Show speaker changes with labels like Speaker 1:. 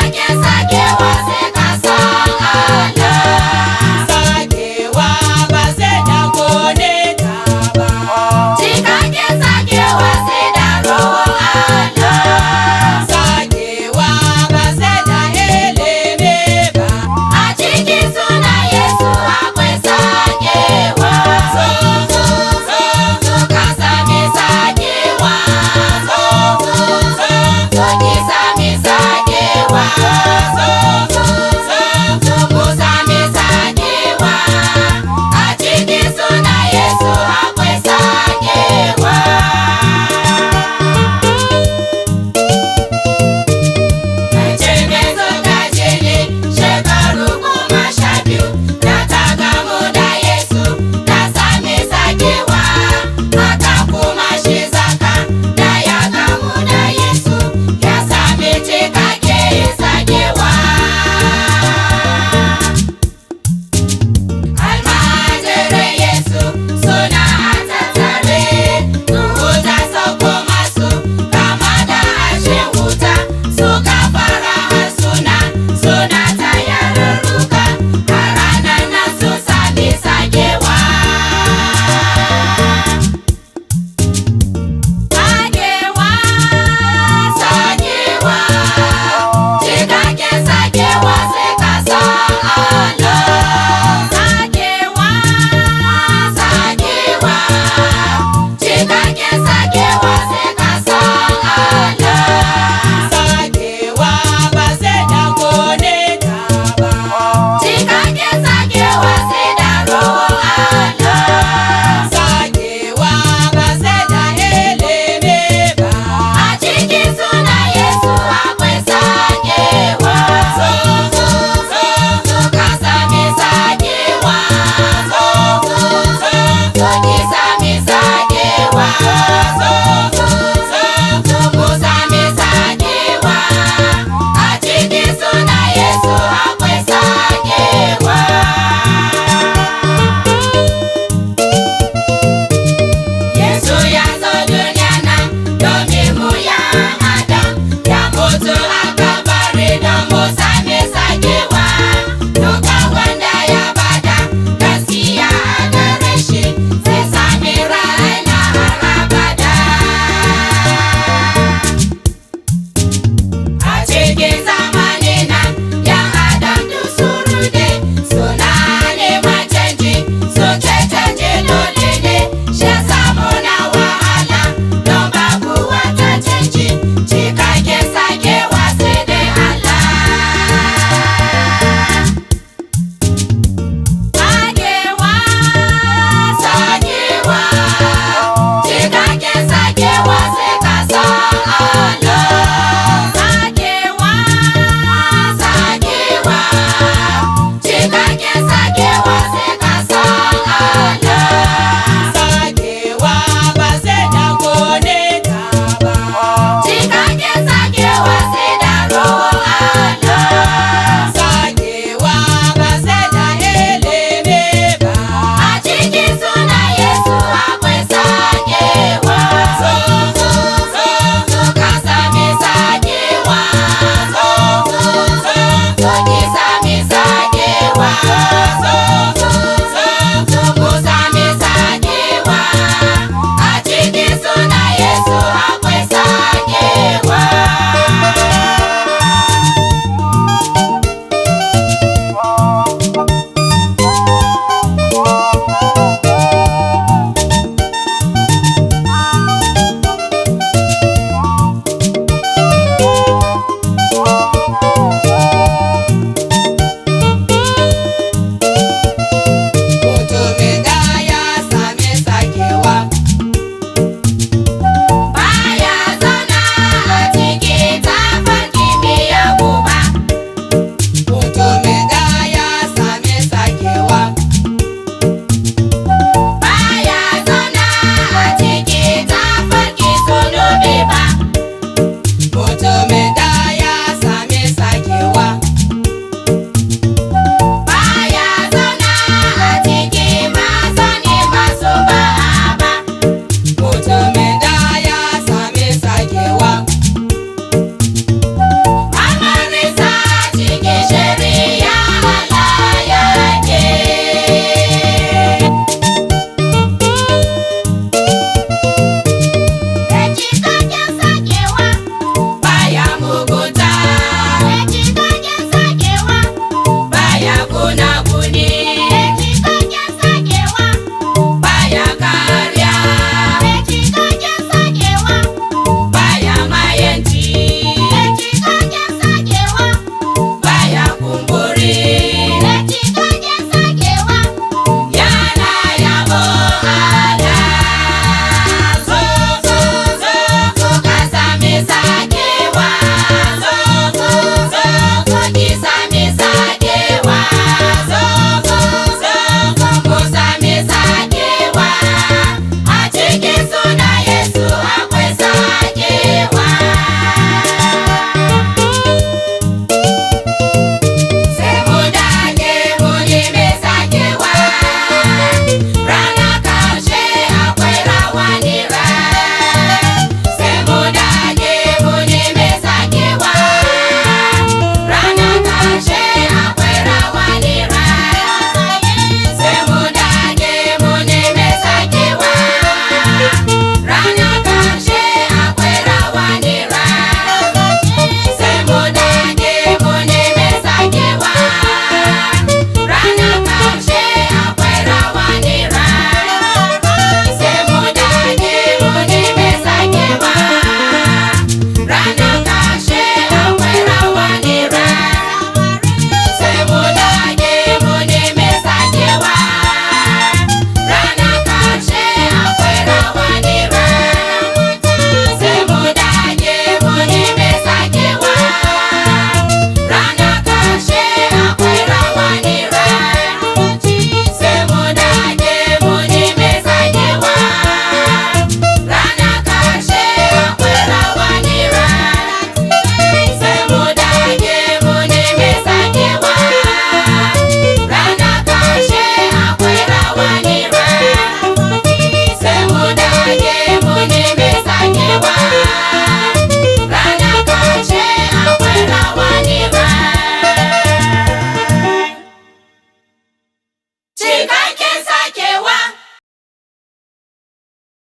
Speaker 1: Cikakken sakewa sai ka san Allah.
Speaker 2: Sakewa ba sai da kone ta ba.
Speaker 1: Cikakken sakewa sai da Ruhun Allah.
Speaker 2: Sakewa ba sai da ilimi ba.
Speaker 1: A cikin sunan Yesu akwai sakewa.
Speaker 2: Zo, zo, zo,
Speaker 1: Zo ka sami sakewa.
Speaker 2: Zo, zo, zo,
Speaker 1: Zo ki sami sakewa.
Speaker 2: Zo, zo, zo,
Speaker 1: Zo mu sami sakewa. A cikin sunan Yesu akwai sakewa. Mace mai zuba jini shekaru 12 da ta gamu da Yesu ta sami sakewa. Haka kuma shi Zakka da ya gamu da Yesu ya sami cikakke sakewa. Almajirai Yesu suna a tattare, Ruhu ta sauko masu kama da harshen wuta, suka fara harsuna suna ta yarurruka, a ranar nan sun sami sakewa. Sakewa, sakewa, cikakken sakewa sai ka san Allah. Sakewa, sakewa, cikakken sakewa sai ka san Allah.
Speaker 2: Sakewa ba sai da kone ta ba.
Speaker 1: Cikakken sakewa sai da Ruhun Allah.
Speaker 2: Sakewa ba sai da ilimi ba.
Speaker 1: A cikin sunan Yesu akwai sakewa.
Speaker 2: Zo, zo, zo,
Speaker 1: Zo ka sami sakewa.
Speaker 2: Zo, zo, zo,
Speaker 1: Zo ki sami sakewa.
Speaker 2: Zo, zo, zo,
Speaker 1: Zo mu sami sakewa. A cikin sunan Yesu akwai sakewa. Yesu ya zo duniya nan domin mu ya Adam, ya mutu a kabari don mu sami sakewa. Duka wanda ya bada gaskiya a gare shi zai sami rai na har abada. A cikin